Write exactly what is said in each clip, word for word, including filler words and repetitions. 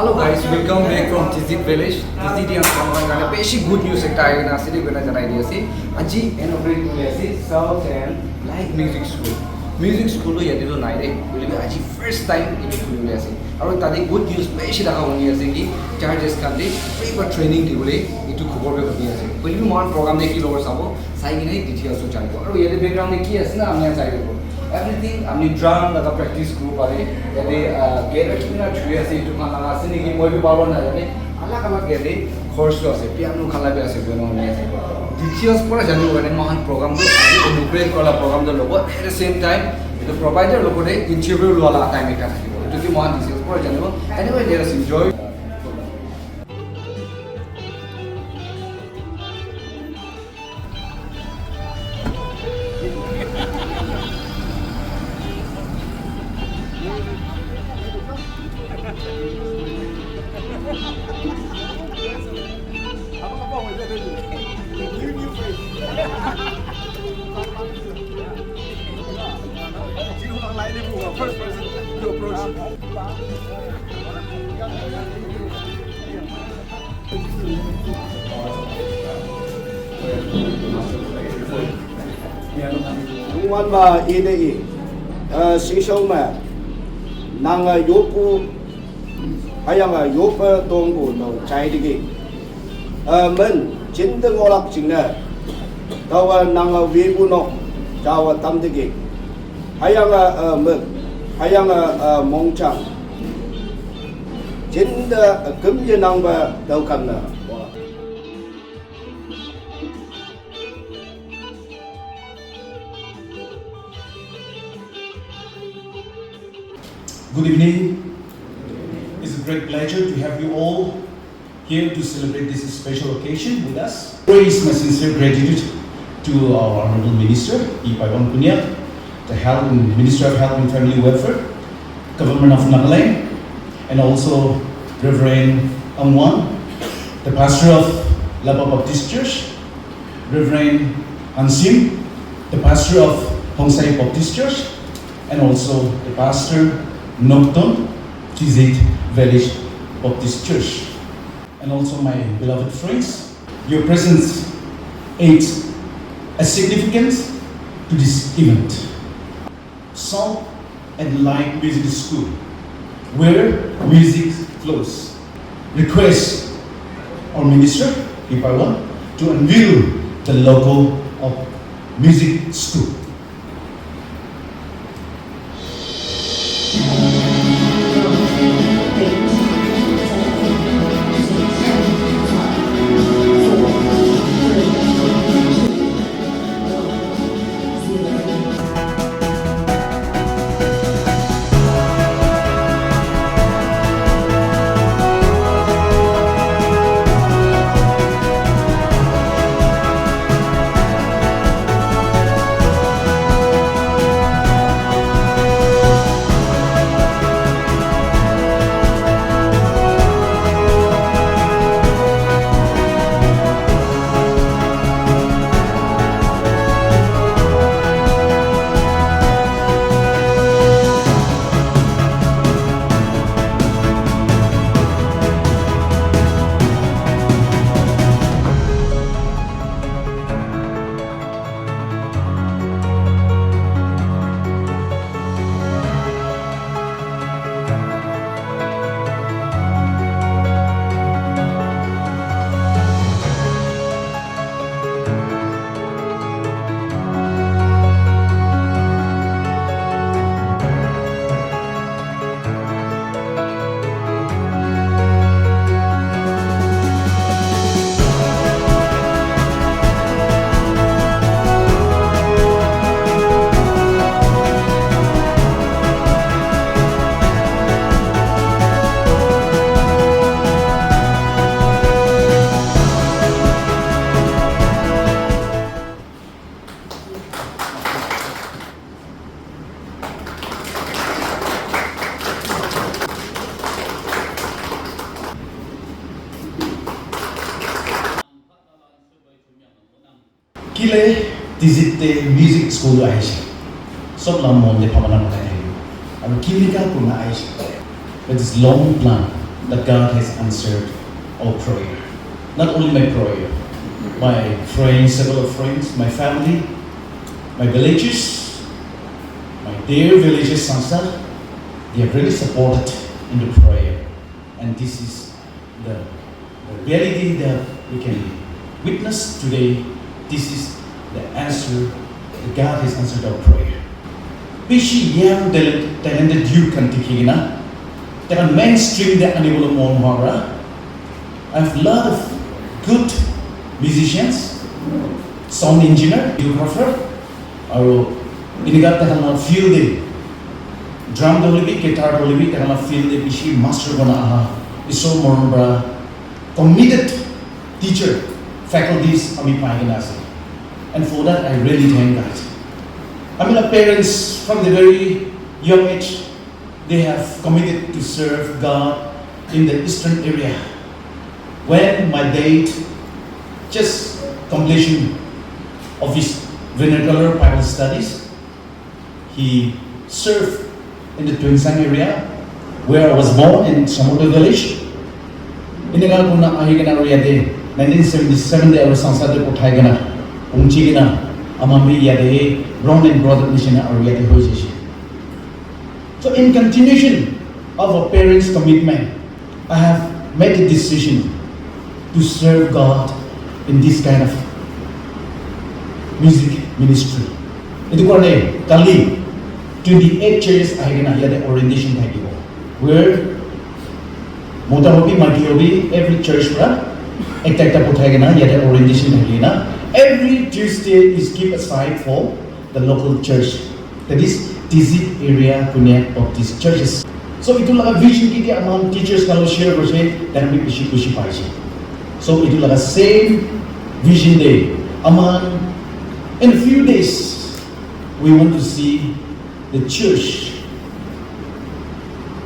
Hello guys, welcome back from Tizit Village. Tizit Yang Sangwan kana beshi good news ekta ahi kena ase de kena janai di ase. Aji inaugurate kuri ase South and Light Music School. Music school to yate to nai de. Hoile bi aji first time etu khuli ase. Aru tate good news beshi thaka huni ase ki churches khan de free pa training dibole etu khobor bi huni ase. Hoile bi mohan program de ki lobar sabo. Sai kena details to janibo. Aru yate background te ki ase na ami khan sai dibo. Everything ami drum laga practice kuribo pare. Yate, ah, gate rakhi kena churi ase, etu khan laga ase naki, moi bi bhal para najane. Alag alag yate chorus to ase, piano khan la bi ase, piano khan ase. Details pura janibo karne mohan program to inaugurate kura la program to lobo. At the same time, etu provider logo te interview lua la time ekta thakibo. Etu ki mohan details pura janibo. Anyway, let us enjoy. First person to approach. Nungwan ma ine i, eh, sisong ma, nanga yopu, hayanga yopa tongbu no chai digi. Eh, men, jinde ngolak jingne, tawa nanga webu nok, jawa tam digi. Hayanga, eh, men, hayanga, eh, mongchang. Jinde, eh, gumye nangba daukan na. Good evening. It's a great pleasure to have you all here to celebrate this special occasion with us. Raise my sincere gratitude to our Honorable Minister, P. Paiwang Punia, the Health, Minister of Health and Family Welfare, Government of Nagaland, and also Reverend Angwan, the pastor of Lapa Baptist Church, Reverend Hansim, the pastor of Hongsai Baptist Church, and also the pastor Nokton, Tizit Village Baptist Church, and also my beloved friends. Your presence adds a significance to this event. Sound and Light Music School, where music flows. Request our minister, P. Paiwang, to unveil the logo of music school. Kile Tizit te music school ahishe? Sob la mon te bhabana banai thake. Aru kile ka kurna ahishe? That is long plan. that God has answered our prayer. Not only my prayer, my friends, several of friends, my family, my villages, my dear villages, Sangsa, they have really supported in the prayer. And this is the, the reality that we can witness today. This is the answer that God has answered our prayer. Bishi young talent, talented youth khan dikhi kena, taikhan mainstream te ani bole mon hua para. I have lot of good musicians, sound engineer, videographer, aru enika taikhan la field te drum te hoile bi, guitar te hoile bi, taikhan la field te bishi master bona aha, Isor morom para committed teacher, faculties ami pai kena ase. And for that, I really thank God. I mean, our parents from the very young age, they have committed to serve God in the eastern area. When my dad just completion of his vernacular Bible studies, he served in the Tuensang area where I was born in Samuto village. Eneka kuna ahi kena aru yate nineteen seventy-seven te aru Sangsa te pothai kena, pungchi kena, ama bi yate brown and brother nishina aru yate hoi jaise. So in continuation of our parents' commitment, I have made a decision to serve God in this kind of music ministry. Etu karne kali twenty-eight churches ahi kena yate orientation thakibo. Where mota hobi, maiki hobi, every church para ekta ekta pothai kena yate orientation thaki kena. Every Tuesday is keep aside for the local church, that is Tizit Area Kunia Baptist Churches. So etu laga vision ki ki aman teachers khan share korise, then we bishi khushi paise. So etu laga same vision de aman in a few days we want to see the church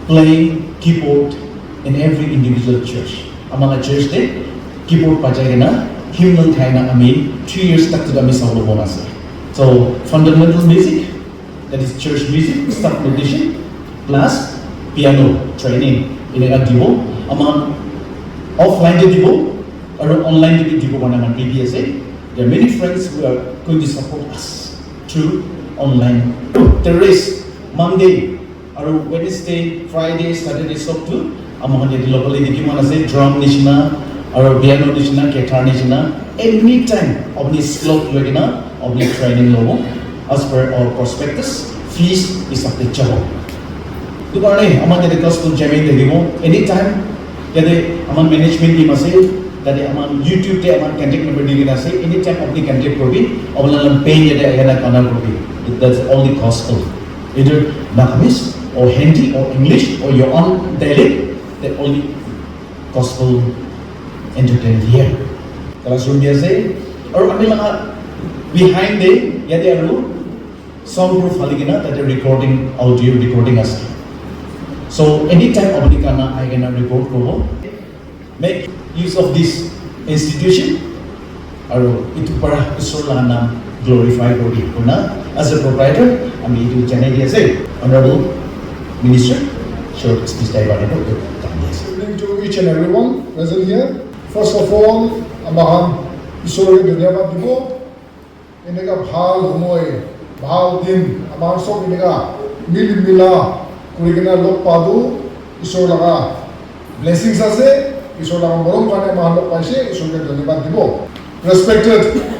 playing keyboard in every individual church. Among a church de keyboard bajai kena hymnal khai na ami three years tak tu ami sabole mon ase. So fundamental music, that is church music, staff notation, plus piano training. Eneka dibo, among offline de dibo, aru online de bi dibo karne ami ready ase. There are many friends who are going to support us through online. There is Monday, aru Wednesday, Friday, Saturday sob tu ami khan yate locally dikhi man ase, drum nishina aru piano nishina, guitar nishina, anytime apni slot loi kena apni training lobo as per our prospectus, fees hisab te jabo. Etu karne ami khan yate gospel jamming thakibo, anytime yate ami khan management team ase, tate ami khan YouTube te ami khan contact number di kena ase, anytime apni contact koribi, apni khan pain yate ahi kena gana koribi. That's only gospel. Either Nagamese or Hindi or English or your own dialect, the only gospel entertained here. Classroom bi ase, aru ami laga behind de yate aru soundproof hali kena tate recording, audio recording ase. So anytime apni gana ahi kena record koribo. Make use of this institution, aru etu para Isor laga naam glorify kori kena, as a proprietor, ami etu janai di ase, Honorable Minister, short speech dai paribo, etu kam di ase. Good evening to each and everyone present here. First of all, ami khan Isor ke dhanyabad dibo. Eneka bhal homoi, bhal din, ami khan sob eneka mili mila kuri kena log pa tu Isor laga blessings ase, Isor laga morom karne ami khan log paise, Isor ke dhanyabad dibo. Respected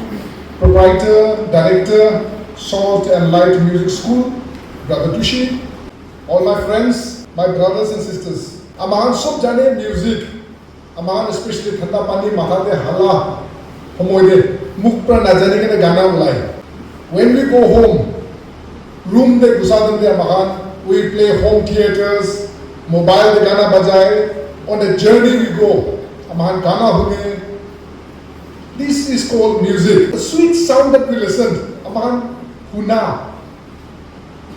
proprietor, director, Salt and Light Music School, Brother Tushi, all my friends, my brothers and sisters, ami khan sob jane music, ami khan especially thanda pani matha te hala homoi te mukh para najani kena gana ulai. When we go home, room te gusa din te ami khan, we play home theatres, mobile te gana bajai, on a journey we go, ami khan gana hune. This is called music. The sweet sound that we listen, ami khan huna.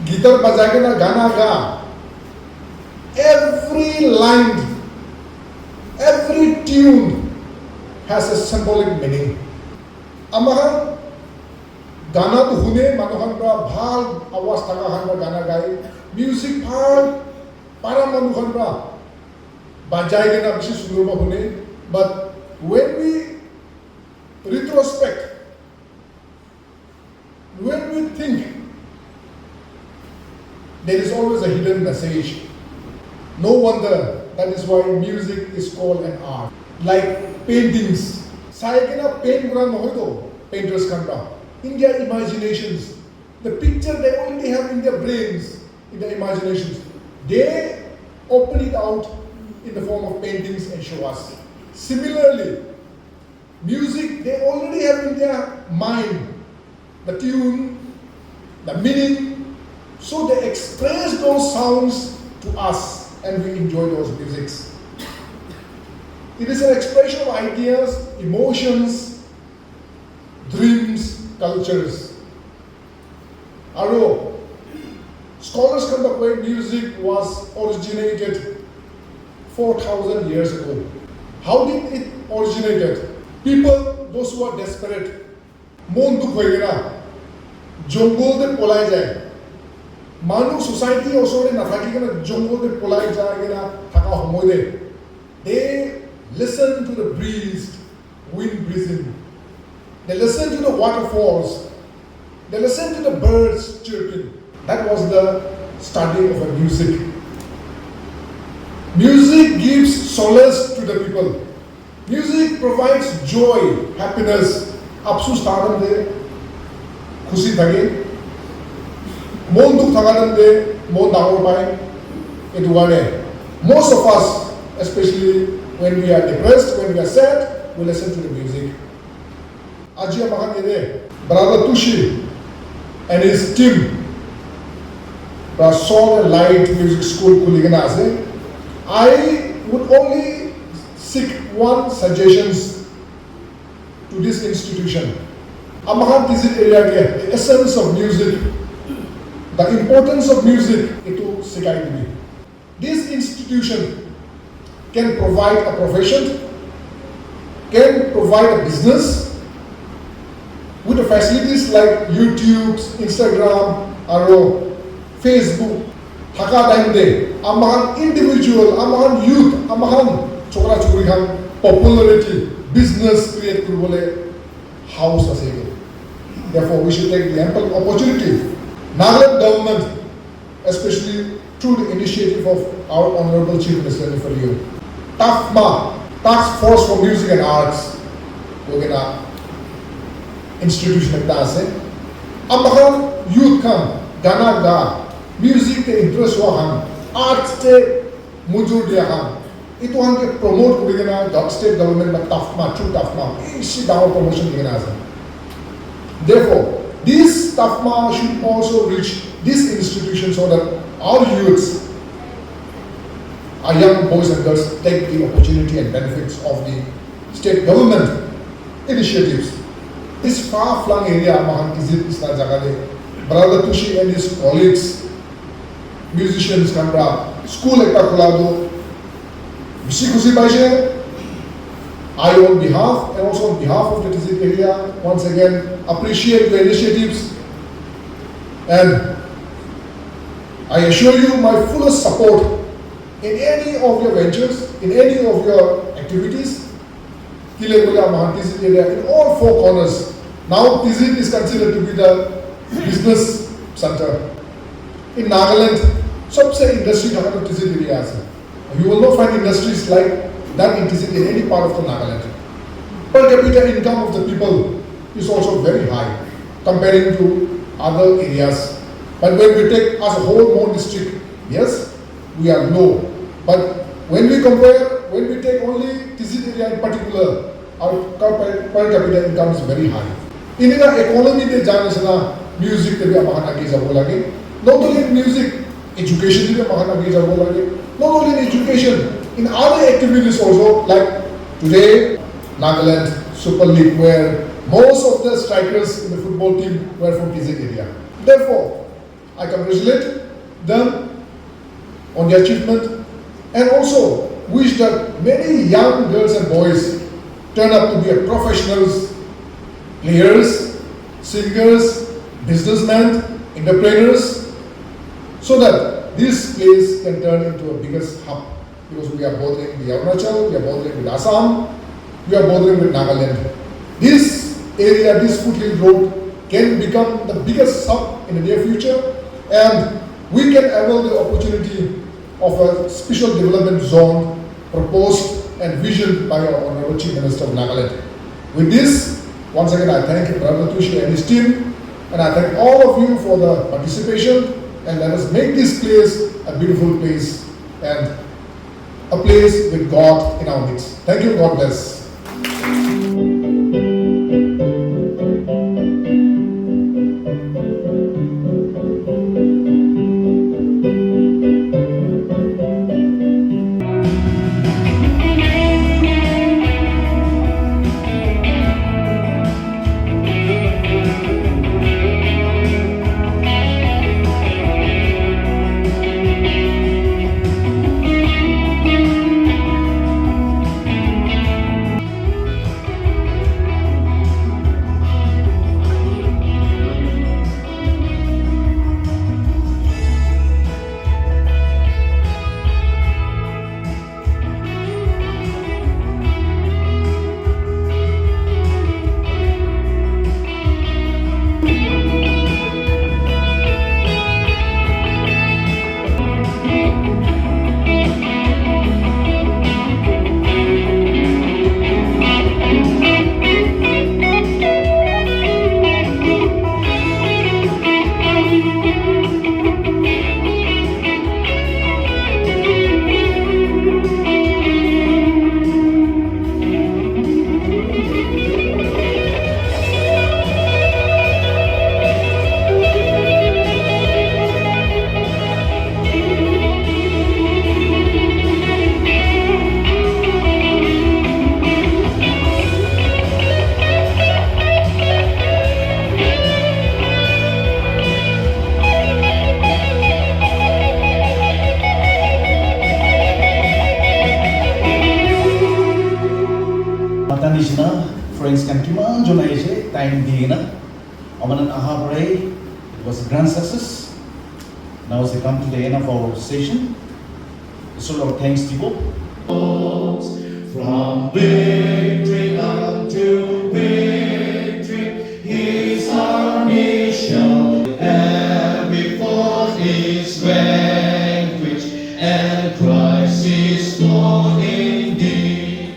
Guitar bajai kena gana ga. Every line, every tune has a symbolic meaning. Ami khan gana tu hune, manu khan para bhal awaz thaka khan para gana gai, music bhal para manu khan para Bajai kena bishi sundor pa hune. But when we retrospect, when we think, there is always a hidden message. No wonder that is why music is called an art. Like paintings. Sai kena paint kura nohoi to painters khan pra. In their imaginations, the picture they already have in their brains, in their imaginations, they open it out in the form of paintings and show us. Similarly, music, they already have in their mind the tune, the meaning, so they express those sounds to us and we enjoy those musics. It is an expression of ideas, emotions, dreams, cultures. Aro scholars khan ta koi music was originated four thousand years ago. How did it originated? People, those who are desperate, mon dukh hoi kena jungle te polai jai. Manu society osor te nathaki kena jungle te polai jai kena thaka homoy te, they listen to the breeze, wind breezing. They listen to the waterfalls. They listen to the birds chirping. That was the study of a music. Music gives solace to the people. Music provides joy, happiness. Apsus taram de khushi thake. Mon dukh thaka time te mon dangor pai. Etu karne, most of us, especially when we are depressed, when we are sad, we listen to the music. Aji amakhan yate Brother Tushi and his team pra Soul and Light Music School khuli kena ase. I would only seek one suggestions to this institution. Amakhan Tizit area ke the essence of music, the importance of music, itu sikai dibi. This institution can provide a profession, can provide a business with the facilities like YouTube, Instagram, aro Facebook. Thaka time te, amakhan individual, amakhan youth, amakhan chokra chokri khan popularity, business create kuribole house ase etu. Therefore, we should take the ample opportunity. Nagaland government, especially through the initiative of our Honorable Chief Minister Neiphiu Rio, TAFMA, Task Force for Music and Arts, koi kena institution ekta ase. Amakhan youth khan gana ga, music te interest hua khan, arts te mujur dia khan, itu khan ke promote kuri kena gov-, state government la TAFMA, through TAFMA, bishi dangor promotion di kena ase. Therefore, this TAFMA should also reach this institution so that our youths, our young boys and girls take the opportunity and benefits of the state government initiatives. This far-flung area, amakhan Tizit nisina jaga te, Brother Tushi and his colleagues, musicians khan pra school ekta khula tu bishi khushi paise. I, on behalf and also on behalf of the Tizit area, once again appreciate your initiatives, and I assure you my fullest support in any of your ventures, in any of your activities. Kile koile amakhan Tizit area in all four corners. Now Tizit is considered to be the business center. In Nagaland, sabse industry thaka toh Tizit area ase. You will not find industries like that in Tizit in any part of the Nagaland. Per capita income of the people is also very high comparing to other areas. But when we take as a whole Mon district, yes, we are low. But when we compare, when we take only Tizit area in particular, our per, per capita income is very high. India economy te jane sana music te bhi amakhan age jabo lage. Not only in music, education te bhi amakhan age jabo lage. Not only in education, in other activities also, like today, Nagaland Super League, where most of the strikers in the football team were from Tizit area. Therefore, I congratulate them on the achievement and also wish that many young girls and boys turn up to be a professionals, players, singers, businessmen, entrepreneurs, so that this place can turn into a biggest hub Because we are bordering the Arunachal, we are bordering with Assam, we are bordering with Nagaland. This area, this foothill road can become the biggest hub in the near future, and we can avail the opportunity of a special development zone proposed and visioned by our Honorable Chief Minister of Nagaland. With this, once again, I thank Brother Tushi and his team, and I thank all of you for the participation, and let us make this place a beautiful place and a place with God in our midst. Thank you. God bless. Mata nishina, friends khan kiman jon ahishe, time di kena. Amaran aha parai, it was a grand success. Now as we come to the end of our session, so our thanks to you. From victory unto victory, his army shall every foe is vanquished, and Christ is Lord indeed.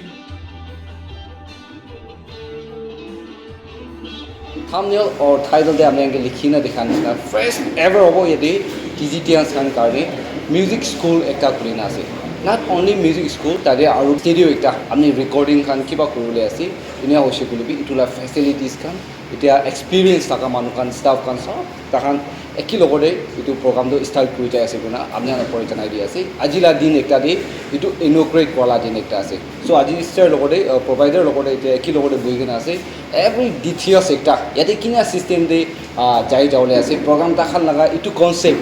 Thumbnail or title te apni khan ke likhi na dikha nishina, first ever hobo yate T G Tians khan karne music school ekta khuli na ase. Not only music school, tate aru studio ekta apni recording khan kiba kuribole ase, enika hoise koile bi etu la facilities khan, etia experience thaka manu khan, staff khan sob, takhan eki logote etu program tu start kuri jai ase koina apni khan opor te janai di ase. Aji la din ekta te etu inaugurate kura la din ekta ase. So aji Easter logote, uh, provider logote etia eki logote buhi kena ase. Every details ekta yate kina system te, uh, jai jabole ase. Program takhan laga etu concept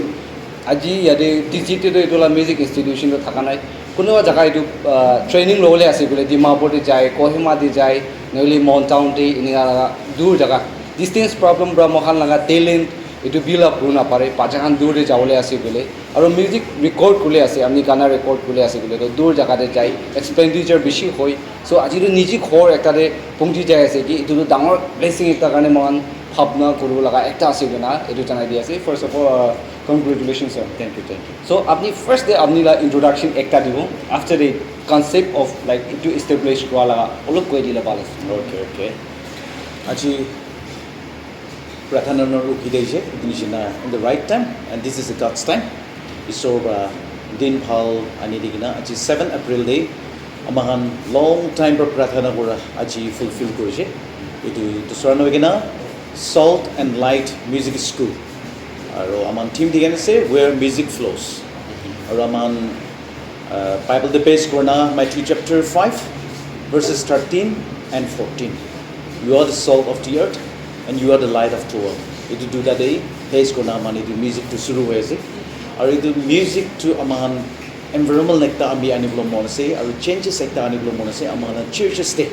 aji yate T G te tu etu la music institution tu thaka nai. Kunuba jaga etu, uh, training lobole ase koile Dimapur te jai, Kohima te jai, nohole Mon Town te enika laga dur jaga. Distance problem para moikhan laga talent etu build up kuri na pare, bacha khan dur te jabole ase koile. Aru music record kule ase, apni gana record kule ase koile toh dur jaga te jai, expenditure bishi hoi. So aji toh niji ghor ekta te pongji jai ase ki etu toh dangor blessing ekta karne moikhan bhabna kuribo laga ekta ase koina etu janai di ase. First of all, uh, congratulations, sir. Thank you, thank you. So apni first te apni la introduction ekta dibo, after the concept of like etu establish kura laga olop koi dile bhal ase. Okay, okay. Aji Prathana na rukhi dise, etu nishina in the right time, and this is the God's time. Isor para din bhal ani di kena, aji seven April te, ama khan long time para prathana kura, aji fulfill kurise. Etu dusra na hoikena, Salt and Light Music School. Aru ama khan theme di kena ase, Where Music Flows. Aru ama khan Uh, Bible te base kurina Matthew chapter five, verses thirteen and fourteen. You are the salt of the earth and you are the light of the world. Etu duita te base kurina mane etu music tu shuru hoi ase. Aru etu music tu ama khan environment ekta ami anibole mon ase, aru changes ekta anibole mon ase, ama khan churches te.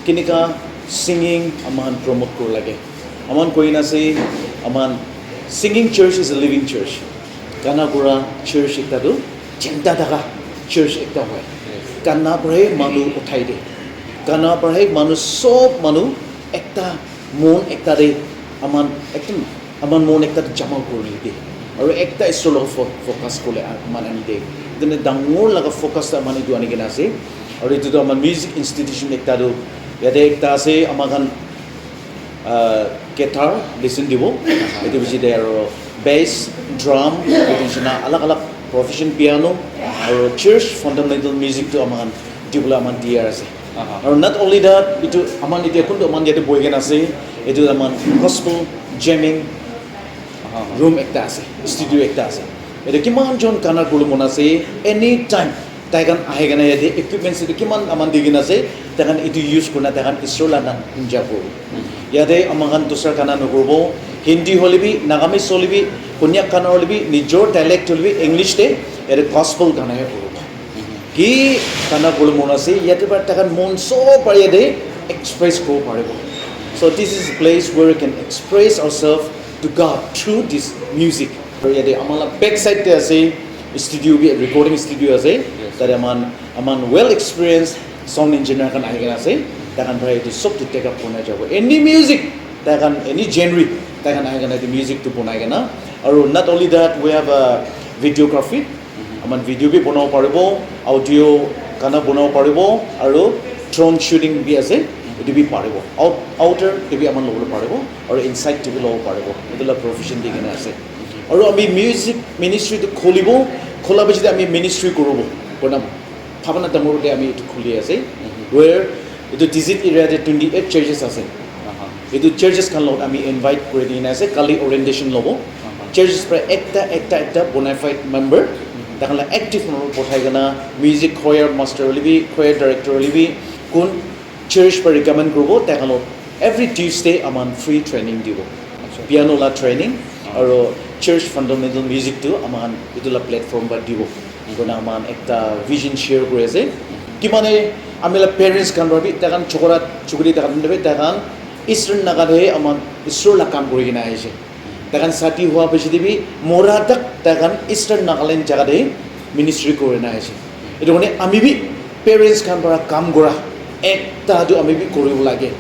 Kenika singing ama khan promote kuri lage. Ama khan koi na ase, ama khan singing church is a living church. Gana kura church ekta tu jinda thaka Church ekta hoy. Gana para he manu uthai de. Gana para he manu sob manu ekta mon ekta de aman ekdom aman mon ekta de jama kuri de. Aru ekta Isor logot fo- focus kule aman ani de. Dene dangor laga focus ta aman etu ani kena ase. Aru etu tu aman music institution ekta tu yate ekta ase ama khan uh, guitar lesson dibo. Etu bishi de aro bass, drum, etu nishina alag alag profession, piano aro church fundamental music tu aman dibole aman diya ase. Aro not only that, etu aman etia kuntu aman yate bohi kena ase, etu aman gospel jamming room ekta ase, studio ekta ase. Yate kiman jon gana kuribole mon ase, anytime tai khan ahi kena yate equipments etu kiman aman di kena ase, tai khan etu use kurina tai khan Isor la nam enjoy kuribo. Yate ama khan dusra gana nokuribo, Hindi hoile bi, Nagamese hoile bi, Konyak gana hoile bi, nijor dialect hoile bi, English te yate gospel gana he kuribo. Ki gana kuribole mon ase, yate para tai khan mon sob para yate express kuribo paribo. So this is a place where we can express ourselves to God through this music. Aru yate ama la back side te ase studio bi, recording studio ase. Tate aman aman well experienced sound engineer khan ahi kena ase. Tai khan para etu sob tu take up kurina jabo. Any music, tai khan any genre, tai khan ahi kena etu music tu bonai kena. Aru not only that, we have a videography. Aman video bi bonabo paribo, audio gana bonabo paribo, aru drone shooting bi ase, etu bi paribo. Out, outer te bi aman lobole paribo, aru inside te bi lobo paribo. Etu la profession di kena ase. Aru ami music ministry tu khulibo, khula piche te ami ministry kuribo. Kona bhabana dangor te ami etu khuli ase. Where etu Tizit area te twenty eight churches ase. Etu churches khan logot ami invite kuri di kena ase, kali orientation lobo. Churches para ekta ekta ekta bona fide member, tai khan la active member pothai kena music choir master hoile bi, choir director hoile bi, kun church para recommend kuribo, tai khan logot every Tuesday aman free training dibo. Piano la training, aro church fundamental music tu aman etu la platform para dibo. Kona aman ekta vision share kuri ase. Ki mane ami la parents khan para bi, tai khan chokora chukuri tai khan bi, tai khan Eastern Naga te aman Isor la kam kuri kena aise. Tai khan sati hua piche te bi mora tak tai khan Eastern Nagaland jaga te ministry kuri na aise. Etu karne ami bi parents khan para kam kura ekta tu ami bi kuribo lage.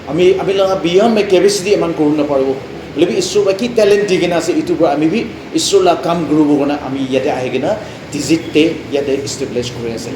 Ami ami laga beyond my capacity eman kuri na paribo. Hoile bi Isor para ki talent di kena ase, etu para ami bi Isor la kam kuribo karne ami yate ahi kena Tizit te yate establish kuri ase.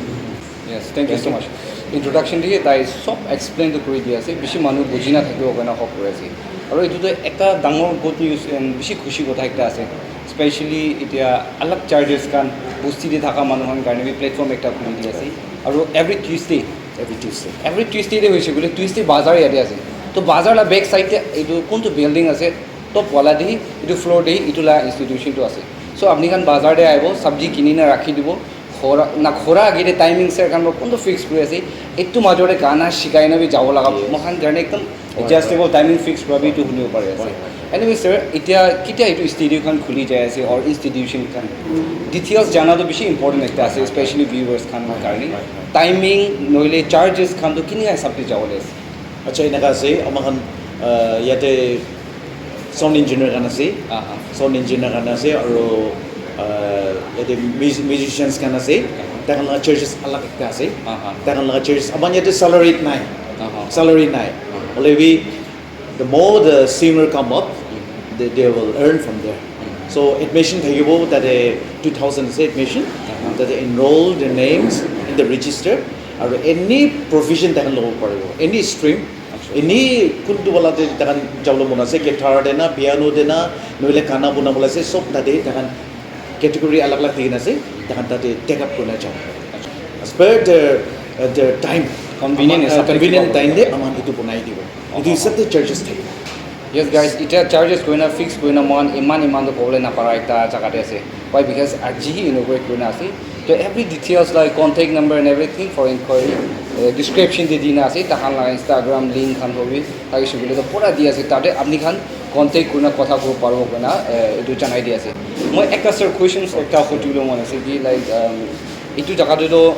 Yes, thank you so much. Introduction te tai sob explain to kuri di ase, bishi manu buji na thakibo karne hope kuri ase. Aru etu tu ekta dangor good news and bishi khushi kotha ekta ase. Specially etia alag churches khan busti te thaka manu khan karne bi platform ekta khuli di ase. Aru every Tuesday, every Tuesday, every Tuesday te hoise koile Tuesday bazar yate ase. To bazar la back side te etu kuntu building ase, top wala te, etu floor te etu la institution tu ase. So apni khan bazar te ahibo, sabji kini na rakhi dibo. Khora na khora age te timing sir khan para kuntu fix kuri ase. Etu major te gana shikai na bi jabo laga moi khan karne ekdam adjustable timing fix kura bi etu hunibo pari ase. Anyway sir, etia ketia etu studio khan khuli jai ase or institution khan details jana tu bishi important ekta ase, especially viewers khan karne. Timing nohole charges khan tu kinika hisab te jabo le ase? Acha, eneka ase, ama khan, ah, yate sound engineer khan ase, sound engineer khan ase, aru, ah, yate mus- musicians khan ase, tai khan laga charges alag ekta ase, tai khan laga charges, aman yate salaried nai, salary nai, hoile bi the more the singer come up, they, they will earn from there. So admission thakibo, tate two thousand ase admission, tate enroll their names in the register, aru any profession tai khan lobo paribo, any stream, any kuntu wala te tai khan jabole mon ase, guitar te na, piano te na, nohole gana bonabole ase, sob tate tai khan category alag alag di kena ase, tai khan tate take up kurina jabo. As per their, uh, their time, convenient hisab te convenient time te aman etu bonai dibo. Etu hisab te charges thakibo. Yes guys, etia charges koina fix koina mohan iman iman to kobole napara ekta jaga te ase. Why? Because aji hi inaugurate kurina ase. To every details like contact number and everything for inquiry, eh, description te dina ase. Takhan la Instagram link khan hobi, tai shibile to pura di ase. Tate apni khan contact kurina kotha kuribo paribo koina, eh, etu janai di ase. Moi ekta sir questions ekta hudibole mon ase ki like, um, etu jaga te to,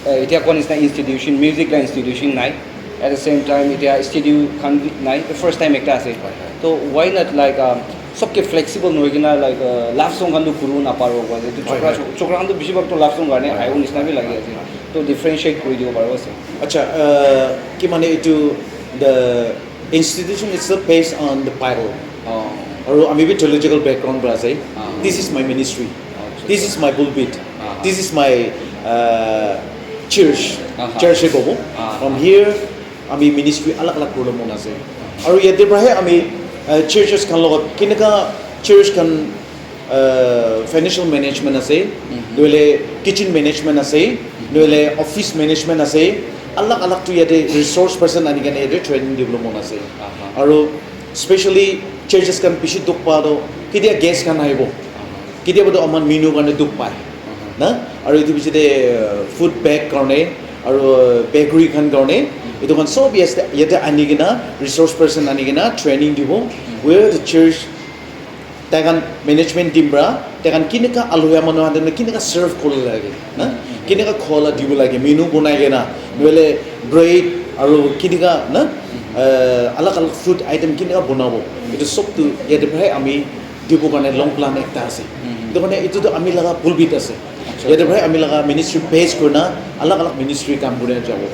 eh, etia koa nisna institution, music la institution nai. At the same time, etia studio khan bi nai. The first time ekta ase. To why not like, um, Sobke flexible nohoi kena, like, uh, love song khan tu kuribo naparibo koa ase. Etu chokra, chokra khan tu bisi bhag tu love song karne ahibo nisna bi lagi ase. To differentiate kuri dibo paribo ase. Acha, uh, ki mane etu, the institution itself based on the Bible. Oh. Aru ami bi theological background para ase. Ah. This is my ministry. Acha. This is my pulpit. Ah. This is my, uh, church. Ah. Church he kobo. Ah. From here, ami ministry alag alag kuribole mon ase. Aru yate para he ami, uh, churches khan logot kineka church khan, uh, financial management ase, nohole kitchen management ase, nohole office management ase, alag alag tu yate resource person ani kena yate training dibole mon ase. Aru specially churches khan bishi dukh pa tu ketia guest khan ahibo, ketia ba tu aman menu karne dukh pai. Na? Aru etu piche te, uh, food bag karne, aru, uh, bakery khan karne, etu khan sob yate, yate ani kena, resource person ani kena training dibo. Where the church, tai khan management team para, tai khan kineka aluhia manu khan kineka serve kori lage, na? Kineka khola dibo lage, menu bonai kena, nohole bread, aru kineka, na? Uh, alag alag food item kineka bonabo. Etu sob tu yate para he ami dibo karne long plan ekta ase. Etu karne etu tu ami laga pulpit ase. Yate para he ami laga ministry base kurina alag alag ministry kam kurina jabo.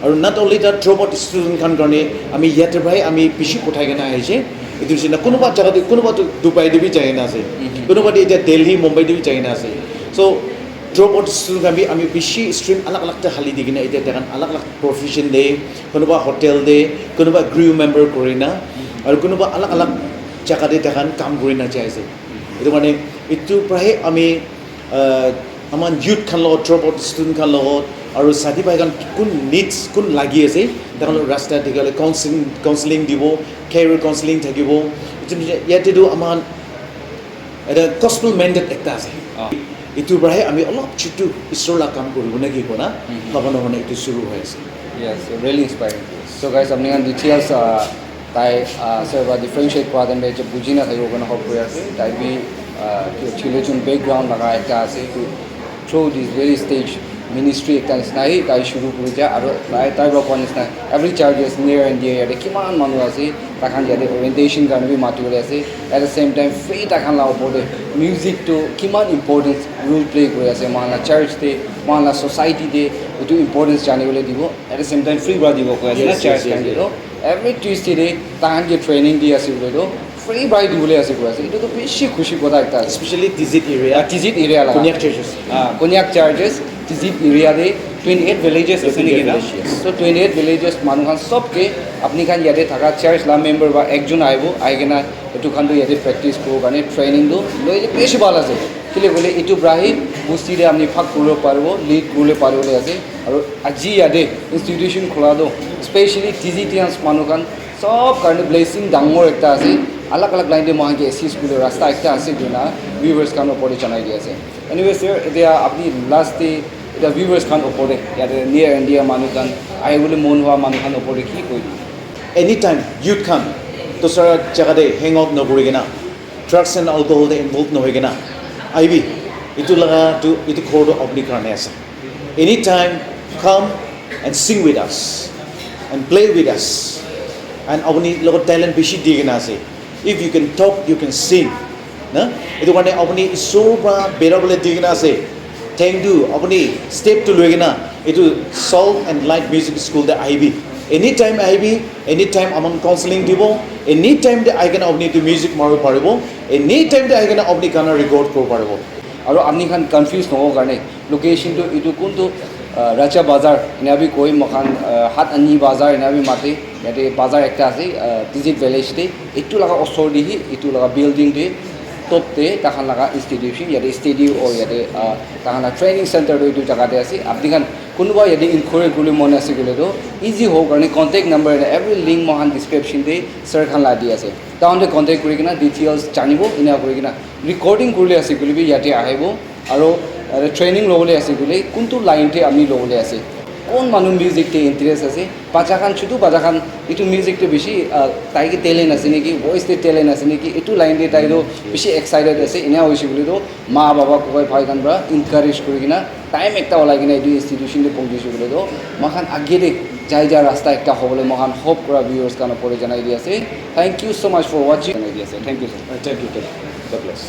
Aru not only that, dropout student khan karne ami yate para he ami bishi pothai kena ahise. Etu nisina kunuba jaga te, kunuba tu Dubai te bi jai kena ase. Kunuba te etia Delhi, Mumbai te bi jai kena ase. So, dropout student khan bi ami bishi stream alag alag te hali di kena etia tai khan alag alag profession te, kunuba hotel te, kunuba crew member kurina, aru kunuba alag alag jaga te tai khan kam kurina jai ase. Etu karne etu para he ami, uh, aman youth khan logot, dropout student khan logot, aru sadi bhai khan kun needs, kun lagi ase, tai khan logot rasta dikha le counseling, counseling dibo, career counseling thakibo. Etu yate tu aman eta gospel minded ekta ase. Ah. Etu para he ami olop chutu Isor la kam kuribo na ki kona, bhabana hoina etu shuru hoi ase. Yes, really inspiring. So guys, apni khan details, uh, tai, uh, sir ba differentiate kora time te buji na thakibo koina hope kuri ase. Tai bi, uh, theologian background laga ekta ase. To through this very stage, ministry ekta nisna he tai shuru kuri dia, aru tai, tai para koa nisna every churches near and dear yate kiman manu ase, tai khan yate orientation karne bi mati bole ase. At the same time, free tai khan la opor te music tu kiman importance role play kuri ase, moikhan la church te, moikhan la society te, etu importance jani bole dibo. At the same time, free para dibo koi ase na, church khan ke to. Every Tuesday te tai khan ke training di ase bole to, free para dibole ase koi ase. Etu to bishi khushi kotha ekta ase. Especially Tizit area. Ah, Tizit area la. Konyak churches. Ah, Konyak churches, Tizit area te twenty eight villages ase niki na? Twenty eight villages, yes. So twenty eight villages manu khan sob ke apni khan yate thaka church la member ba ekjon ahibo, ahi kena etu khan to yate practice kuro karne training to loile bishi bhal ase. Kile koile etu para he bosti te apni bhag kuribo paribo, lead kuribole paribo le ase. Aru aji yate institution khola to specially Tizitians manu khan sob karne blessing dangor ekta ase. Alag alag line te moikhan ke assist kuribole rasta ekta ase koina viewers khan opor te janai di ase. Anyway sir, etia apni last te etia viewers khan opor te, yate near and dear manu khan, ahibole mon hua manu khan opor te ki koi dibo? Anytime youth khan dusra jaga te hang out nokuri kena, drugs and alcohol te involve nohoi kena ahibi, etu laga tu, etu ghor tu apni karne ase. Anytime come and sing with us and play with us, and apni logot talent bishi di kena ase. If you can talk, you can sing. Na? Etu karne apni Isor para bera bole di kena ase. Thank you. Apni step tu loi kena etu Salt and Light Music School te ahibi. Anytime ahibi, anytime aman counseling dibo. Anytime te ahi kena apni etu music maribo paribo. Anytime te ahi kena apni gana record kuribo paribo. Aru apni khan confuse nohobo karne location tu etu kuntu, ah, Raja Bazar ena bi koi, moikhan, ah, Hat Ani Bazar ena bi mate, yate bazar ekta ase, ah, Tizit village te, etu laga osor te hi, etu laga building te, top te, takhan laga institution, yate stadium or yate, ah, takhan laga training center tu etu jaga te ase. Apni khan kunuba yate inquiry kuribole mon ase koile tu, easy hobo karne contact number and every link moikhan description te sir khan la di ase. Takhan te contact kuri kena details janibo, ena kuri kena recording kuribole ase koile bi yate ahibo. Aro, aro training lobole ase koile, kuntu line te ami lobole ase? Kon manu music te interest ase? Bacha khan, chutu bacha khan, etu music te bishi, ah, tai ke talent ase neki, voice te talent ase neki, etu line te tai toh bishi excited ase. Ena hoise koile toh, ma, baba, kokai, bhai khan para encourage kuri kena, time ekta ulai kena etu institution te pokise koile toh, moikhan age te jai ja rasta ekta hobole moikhan hope kura viewers khan opor te janai di ase. Thank you so much for watching. Janai di ase. Thank you, sir. Thank you, thank you. God bless.